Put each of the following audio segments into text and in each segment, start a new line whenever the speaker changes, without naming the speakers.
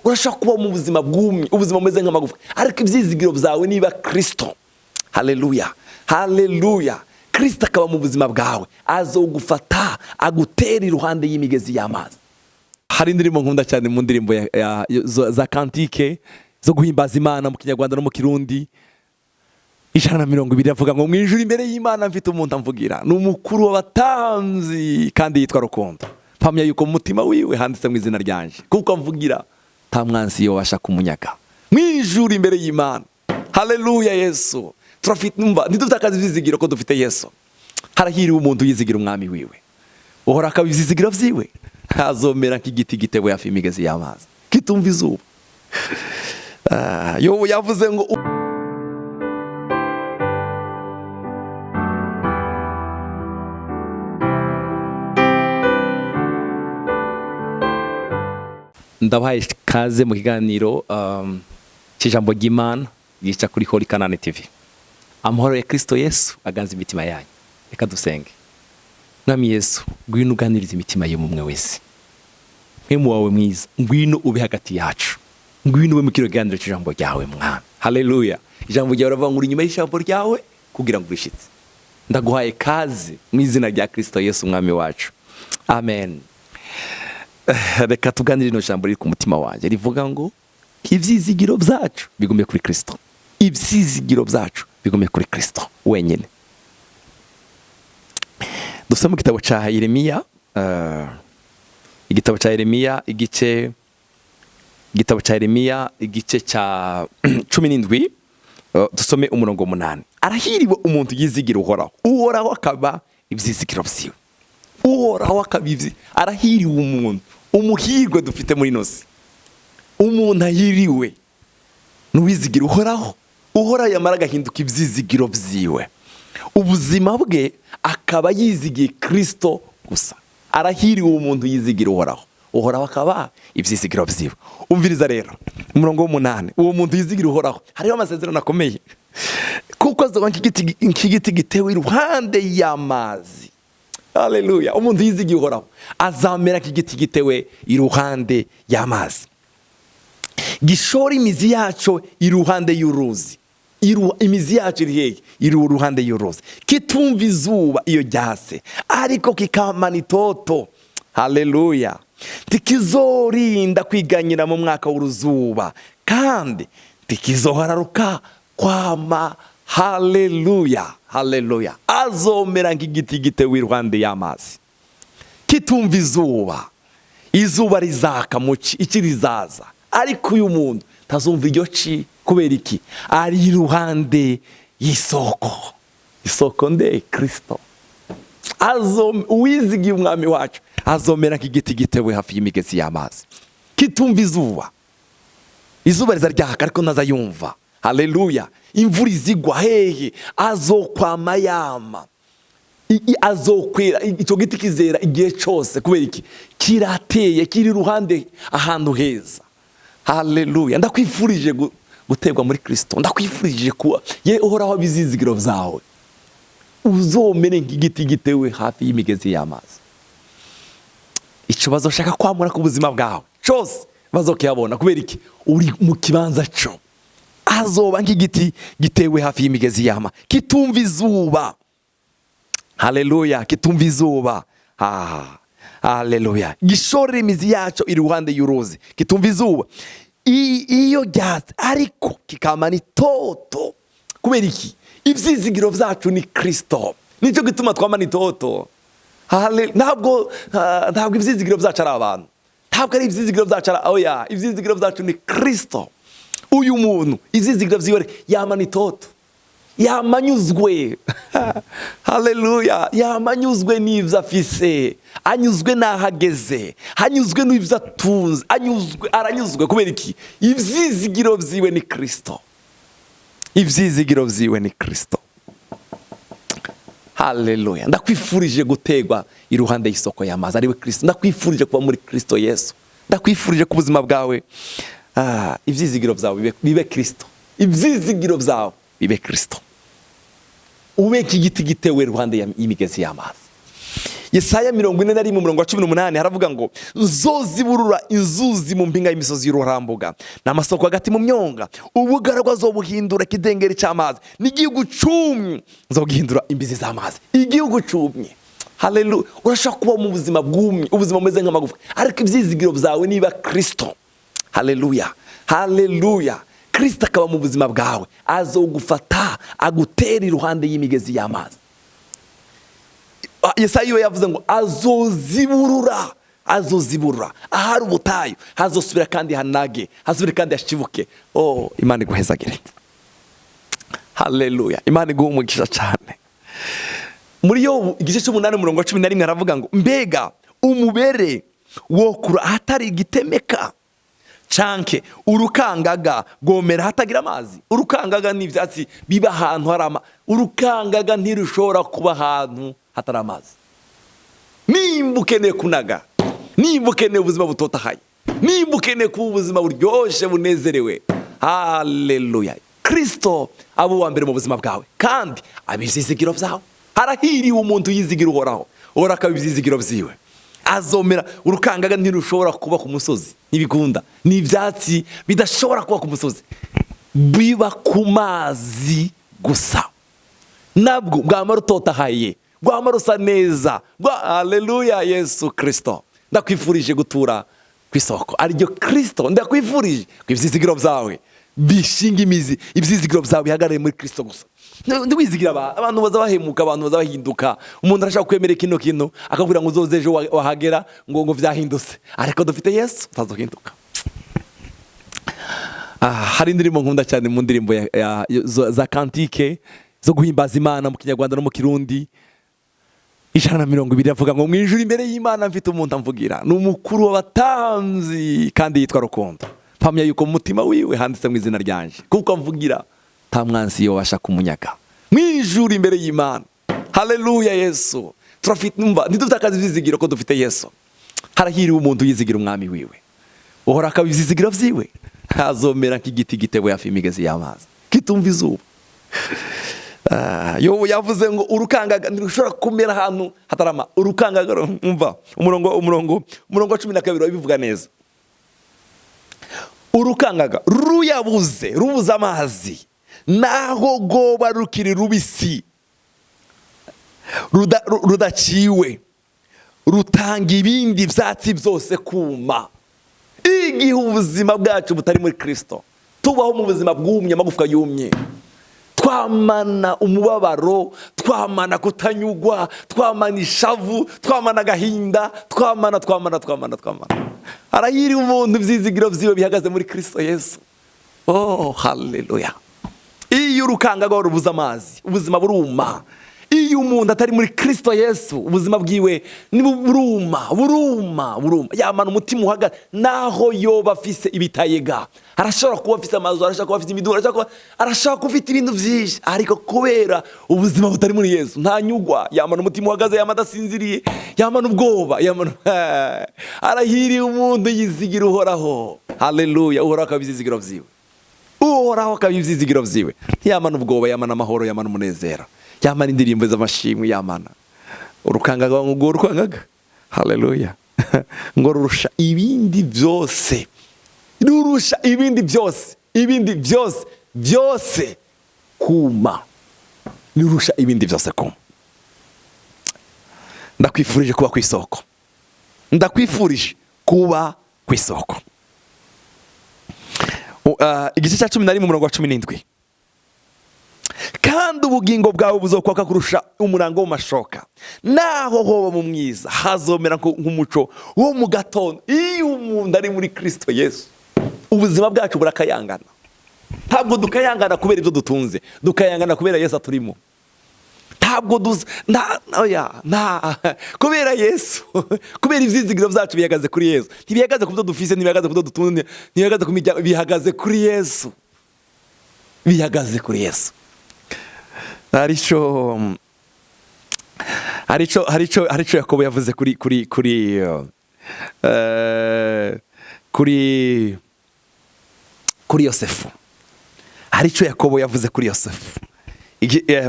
Urashobora kuba mu buzima bwumye, ubuzima bumeze nk'amagufwa, ariko ibyizigiro byawe niba Kirisito, haleluya, haleluya, Kirisito akaba mu buzima bwawe, azogufata agutera iruhande y'imigezi y'amazi. Hari indirimbo nkunda cyane mu ndirimbo za cantiques zo guhimbaza Imana mu Kinyarwanda no mu Kirundi, 120, avuga ngo: "Mu ijuru imbere y'Imana mfite umuntu amvugira, ni umukuru w'abatambyi kandi yitwa Rukundo. Mpamya yuko mu mutima wiwe handitse mu izina ryanje, kuko amvugira nta mwansi yobasha kumunyaga." Mu ijuru imbere y'Imana, haleluya! Yesu turafite, numva ntidutakaze ibyizigiro ko dufite Yesu. Harahiriwe umuntu yizigira umwami wiwe, uhora akaba ibyizigiro vyiwe, azomera nk'igiti gitewe hafi y'imigezi y'amazi, kitumva izuba. Ah, Yobu yavuze ngo: Ndabahaye ikaze mu kiganiro cy'ijambo ry'Imana gica kuri Holy Canaan TV. Amahoro ya Kristo Yesu aganza imitima yanyu. Reka dusenge. Mwami Yesu, ngwino uganiriza imitima y'umwe wese. Mpemu wawe mwiza, ngwino ube hagati yacu, ngwino ube mu kino kiganiro cy'ijambo ryawe, Mwami. Haleluya! Ijambo ryawe uravuga ngo uri inyuma y'ijambo ryawe kugira ngo urishitse. Ndaguhaye kaze mu izina rya Kristo Yesu umwami wacu, amen. Reka tuganire ino jambo riri ku mutima wanjye rivuga ngo ibyizigiro byacu bigume kuri Kristo, ibyizigiro byacu bigume kuri Kristo wenyine. Dusome mu gitabo cya Yeremiya, igitabo cya Yeremiya igice, igitabo cya Yeremiya igice cya 17, dusome umurongo 8. Arahiriwe umuntu yizigira Uhoraho, Uhoraho akaba ibyizigiro byiwe. Uhoraho akaba ibyi, arahiriwe umuntu. Umuhirwe dufite muri ino si, umuntu ahiriwe n'uwizigira Uhoraho, Uhoraho yamara agahinduka ibyizigiro byiwe, ubuzima bwe akaba yizigiye Kirisito gusa. Arahiriwe umuntu yizigira Uhoraho, Uhoraho akaba ibyizigiro byiwe. Umviriza rero umurongo w'8: uwo muntu yizigira Uhoraho, hariho amasezerano akomeye, kuko azoba nk'igiti gitewe iruhande y'amazi. Haleluya! Umuntu yizigiye Uhoraho azamera nk'igiti gitewe iruhande y'amazi, gishora imizi yaco iruhande y'uruzi. Imizi yacu iri hehe? Iri uruhande y'uruzi. Kitumva izuba iyo ryase, ariko kikamana itoto. Haleluya! Ntikizorinda kwiganyira mu mwaka w'uruzuba, kandi ntikizohararuka kwama. Haleluya, haleluya! Azomera nk'igiti gitewe iruhande y'amazi, kitumva izuba. Izuba rizaka mu ci, iki rizaza, ariko uyu muntu ntazumva iryo ci. Kubera iki? Ari iruhande y'isoko. Isoko nde? Kirisito. Uwizigiye umwami wacu azomera nk'igiti gitewe hafi y'imigezi y'amazi, kitumva izuba. Izuba riza ryaka ariko ntazayumva. Haleluya! Imvura izigwa hehe, azokwama yama. Azokwera, icyo giti kizera igihe cyose. Kubera iki? Kirateye, kiri iruhande ahantu heza. Haleluya! Ndakwifurije guterwa muri Kirisito. Ndakwifurije kuba ye Uhoraho ibizizigiro byawe, uzomere nk'igiti gitewe hafi y'imigezi y'amazi. Icyo bazoshaka kwamura ku buzima bwawe cyose bazokiyabona. Kubera iki? Uri mu kibanza cyo. Azoba nk'igiti gitewe hafi y'imigezi y'amazi, kitumva izuba. Haleluya! Kitumva izuba. Ah, haleluya! Gishorera imizi yaco iruhande y'uruzi, kitumva izuba iyo ryatse, ariko kikamana itoto. Kubera iki? Ibyizigiro byacu ni Kirisito, nicyo gituma twamana itoto. Ntabwo ibyizigiro byacu ari abantu, ntabwo ari ibyizigiro byacu ari, oya, ibyizigiro byacu ni Kirisito. Uyu muntu ibyizigiro byiwe yamana itoto, yamanyuzwe. Haleluya! Yamanyuzwe n'ibyo afise, anyuzwe n'aho ageze, anyuzwe n'ibyo atunze, anyuzwe, aranyuzwe. Kubera iki? Ibyizigiro byiwe ni Kirisito, ibyizigiro byiwe ni Kirisito. Haleluya! Ndakwifurije gutegwa iruhande y'isoko y'amazi, ariwe Kirisito. Ndakwifurije kuba muri Kirisito Yesu. Ndakwifurije ko ubuzima bwawe, ibyizigiro byawe bibe Kirisito, ibyizigiro byawe bibe Kirisito, ube nk'igiti gitewe iruhande y'imigezi y'amazi. Yesaya 41 umurongo wa 18 haravuga ngo: "Nzoziburura inzuzi mu mpinga y'imisozi y'uruharambuga n'amasoko hagati mu myonga. Ubugaragwa zobuhindura ikidengeri cy'amazi, n'igihugu cumye nzogihindura imbizi z'amazi." Igihugu cumye, haleluya! Urashobora kuba mu buzima bwumye, ubuzima bumeze nk'amagufwa, ariko ibyizigiro byawe niba Kristo, haleluya, haleluya, Kristo akaba mu buzima bwawe, azogufata agutera iruhande y'imigezi y'amazi. Yesaya we yavuze ngo azoziburura, azoziburura ahari ubutayu, hazosubira kandi hanage, hazosubira kandi hashibuke. Oh, Imana iguhezagire! Haleluya! Imana iguhe umugisha cyane. Muri Yobu igice cy'umunani umurongo wa 11 aravuga ngo: "Mbega umubere wokura ahatari igitemeka, canke urukangaga rwomera hatagira amazi?" Urukangaga ni ibyatsi biba ahantu hari ama urukangaga ntirushobora kuba ahantu hatari amazi. Nimba ukeneye kunaga, nimba ukeneye ubuzima butotahaye, nimba ukeneye kuba ubuzima buryoshye bunezerewe, haleluya, Kirisito aba uwa mbere mu buzima bwawe kandi aba ibyizigiro byawe. Harahiriwe umuntu yizigira Uhoraho, Uhoraho akaba ibyizigiro byiwe. Azomera. Urukangaga ntirushobora kuba ku musozi, ntibikunda. Ni ibyatsi bidashobora kuba ku musozi, biba ku mazi gusa. Nabwo bwamara utotahaye, bwamara usa neza. Haleluya! Yesu Kirisito, ndakwifurije gutura ku isoko ariryo Kirisito. Ndakwifurije ko ibyizigiro byawe bishinga imizi, ibyizigiro byawe bihagarare muri Kirisito gusa. Ntiwizigira abantu baza bahemuka, abantu baza bahinduka. Umuntu arashaka kwemera kino kintu, akakubwira ngo uzoze ejo, wahagera ngo byahindutse. Ariko dufite Yesu utazohinduka. Hari indirimbo nkunda cyane mu ndirimbo za cantiques zo guhimbaza Imana mu Kinyarwanda no mu Kirundi, 120, avuga ngo: "Mu ijuru imbere y'Imana mfite umuntu amvugira, ni umukuru w'abatambyi kandi yitwa Rukundo. Mpamya yuko mu mutima wiwe handitse mu izina ryanje, kuko amvugira nta mwansi yobasha kumunyaga." Mu ijuru imbere y'Imana, haleluya! Yesu turafite. Numva ntidutakaze ibyizigiro ko dufite Yesu. Harahiriwe umuntu yizigira Umwami wiwe, uhora akaba ibyizigiro byiwe. Azomera nk'igiti gitewe hafi y'imigezi y'amazi, kitumva izuba. Yobu yavuze ngo urukangaga ntirushobora kumera ahantu hatarama urukangaga. Umva umurongo wa 12 babivuga neza: "Urukangaga ruyabuze, rubuze amazi, naho goba rukiri rubisi rudaciwe, rutanga ibindi byatsi byose kuma." Igihe ubuzima bwacu butari muri Kirisito, tubaho mu buzima bwumye, amagufwa yumye, twamana umubabaro, twamana kutanyugwa, twamana ishavu, twamana agahinda, twamana, twamana, twamana, twamana. Arahiriwe umuntu ibyizigiro byiwe bihagaze muri Kirisito Yesu. Oh, haleluya! Iyo urukangaga rubuze amazi, ubuzima buruma. Iyo umuntu atari muri Kirisito Yesu, ubuzima bwiwe ni buruma, buruma, buruma. Yamana umutima uhagaze naho yoba afise ibitayega. Arashobora kuba afise amazu, arashobora kuba afite imiduga, arashobora kuba afite ibintu byinshi, ariko kubera ubuzima butari muri Yesu ntanyugwa. Yamana umutima uhagaze, yamana adasinziriye, yamana ubwoba, yamana. Arahiriye umuntu yizigira Uhoraho. Haleluya! Uhoraho akaba ibyizigiro byiwe, Uhoraho akaba ibyizigiro byiwe, ntiyamana ubwoba, yamana amahoro, yamana umunezero, yamana indirimbo z'amashimwe. Yamana urukangaga ngo urukangaga, haleluya, ngo rurusha ibindi byose, rurusha ibindi byose, ibindi byose byose kuma, rurusha ibindi byose kuma. Ndakwifurije kuba ku isoko, ndakwifurije kuba ku isoko. Igice cya 11 umurongo wa 17: "Kandi ubugingo bwawe buzokwaka kurusha umurango wo mu mashoka, naho hoba mu mwiza hazomera nk'umuco wo mu gatondo." Iyo umuntu ari muri Kirisito Yesu, ubuzima bwacu burakayangana. Ntabwo dukayangana kubera ibyo dutunze, dukayangana kubera Yesu aturimo. Ntabwo duza nta, oya, nta kubera Yesu, kubera ibyizigiro byacu bihagaze kuri Yesu. Ntibihagaze ku byo dufise, ntibihagaze ku byo dutunze, ntibihagaze ku miryango, bihagaze kuri Yesu, bihagaze kuri Yesu. Harico Yakobo yavuze kuri Yosefu. Harico Yakobo yavuze kuri Yosefu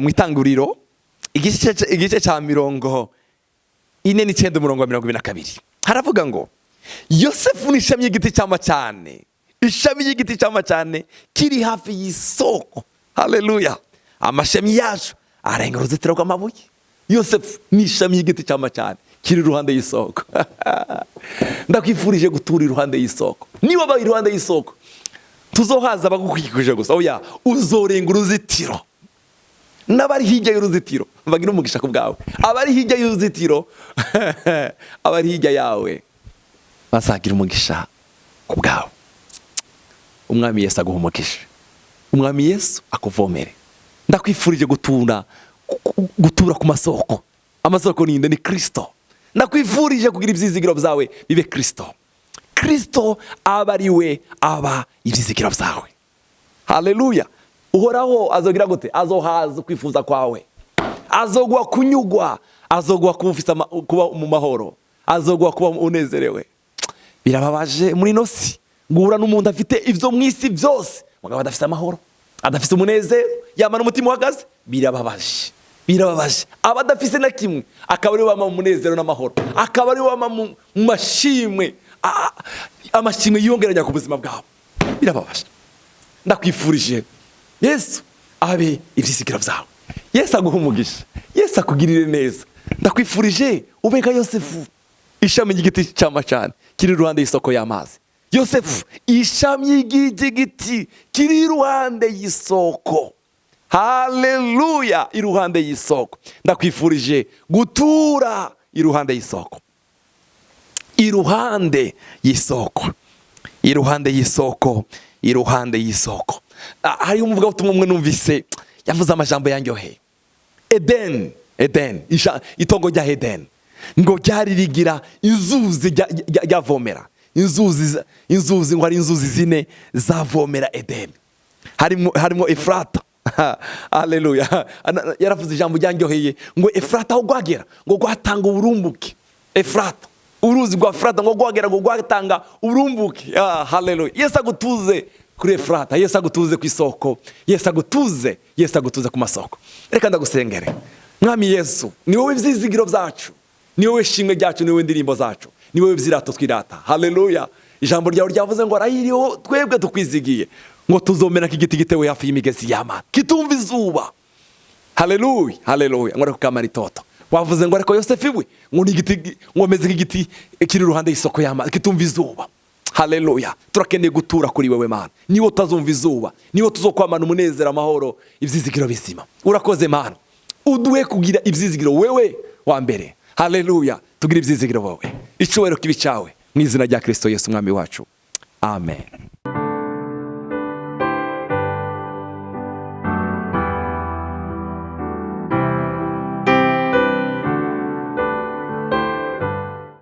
mu Itanguriro igice cya mirongo 49 umurongo wa 22, haravuga ngo: "Yosefu ni ishami ry'igiti cyama cyane, ishami ry'igiti cyama cyane kiri hafi y'isoko." Haleluya! "Amashami yacu arenga uruzitiro rw'amabuye." Yosefu ni ishami ry'igiti cyama cyane kiri iruhande y'isoko. Ndakwifurije gutura iruhande y'isoko. Niba wabaye iruhande y'isoko, tuzohaza abagukikije gusa? Oya, uzorenga uruzitiro, n'abari hirya y'uruzitiro bagira umugisha ku bwawe. Abari hirya y'uruzitiro, abari hirya yawe bazagira umugisha ku bwawe. Umwami Yesu aguha umugisha, Umwami Yesu akuvomere. Ndakwifurije gutura ku masoko. Amasoko ni nde? Ni Kirisito. Ndakwifurije kugira ibyizigiro byawe bibe Kirisito. Kirisito aba ari we aba ibyizigiro byawe. Haleluya! Uhoraho azogira gute? Azohaza kwifuza kwawe, azoguha kunyugwa, azoguha kuba ufite kuba mu mahoro, azoguha kuba unezerewe. Birababaje muri ino si guhura n'umuntu afite ibyo mu isi byose, mugabo adafite amahoro, adafite umunezero, yamara umutima uhagaze. Birababaje, birababaje. Aba adafise na kimwe, akaba ariwe wama mu munezero n'amahoro, akaba ariwe wama mu mashimwe, amashimwe yiyongeranya ku buzima bwawe. Birababaje. Ndakwifurije Yesu abe ibyizigiro byawe. Yesu aguha umugisha, Yesu akugirire neza. Ndakwifurije ube nka Yosefu, ishami ry'igiti cyama cyane kiri iruhande y'isoko y'amazi. Yosefu, ishami ry'igiti kiri iruhande y'isoko. Haleluya! Iruhande y'isoko. Ndakwifurije gutura iruhande y'isoko, iruhande y'isoko, iruhande y'isoko, iruhande y'isoko. Hariho umuvugabutumwa umwe numvise yavuze amajambo yanyoheye. Eden, Eden, itongo rya Eden ngo ryari rigira inzuzi ryavomera inzuzi, inzuzi ngo hari inzuzi zine zavomera Eden, harimo Efurata. Haleluya! Yaravuze ijambo ryanyoheye ngo Efurata aho rwagera ngo rwatanga uburumbuke. Efurata, uruzi rwa Efurata ngo rwagera ngo rwatanga uburumbuke. Haleluya! Yesu agutuze kuri Efurata, Yesu agutuze ku isoko, Yesu agutuze, Yesu agutuze ku masoko. Reka ndagusengere. Mwami Yesu, ni wowe ibyizigiro byacu, ni wowe shimwe ryacu, ni wowe indirimbo zacu, ni wowe byirato twirata. Haleluya! Ijambo ryawe ryavuze ngo arahiriwe twebwe tukwizigiye, ngo tuzomera nk'igiti gitewe hafi y'imigezi y'amazi, kitumva izuba. Haleluya, haleluya! Ngo ariko kamara itoto. Wavuze ngo ariko Yosefu iwe ngo ni igiti, ngo ameze nk'igiti kiri iruhande y'isoko y'amazi, kitumva izuba. Haleluya! Turakeneye gutura kuri wewe Mana, niwo utazumva izuba, niwo tuzokwamana umunezero, amahoro, ibyizigiro bizima. Urakoze Mana, uduhe kugira ibyizigiro wewe wa mbere. Haleluya! Tugire ibyizigiro wowe. Icyubahiro kibi cyawe, mu izina rya Kirisito Yesu Umwami wacu, amen.